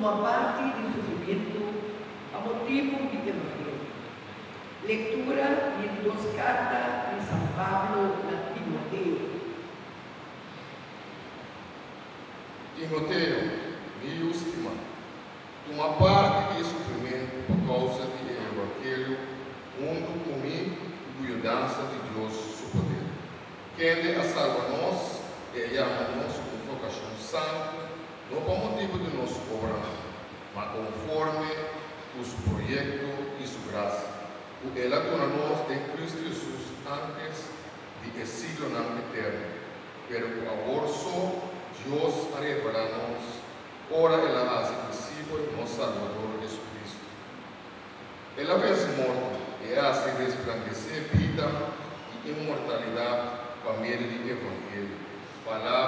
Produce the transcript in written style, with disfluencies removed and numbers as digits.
Tuma parti di sufrimentu pa motibu di Evangelio. Lektura di e di dos karta di San Pablo na Timoteo. Timoteo, mi yu stimá, tuma parti di e sufrimentu pa kousa di e Evangelio huntu ku mi i ku yudansa di Dios su poder, kende a salba nos i a yama nos ku un vokashon santu, no pa motibu di nos obranan, ma konforme ku su proyekto i su grasia, ku el a duna nos den Kristu Hesus ántes di e siglonan eterno, pero ku awor so Dios a revelá nos ora el a hasi visibel nos Salbador Hesukristu. El a vense morto i a hasi resplandesé bida i inmortalidat pa medio di evangelio. Palabra.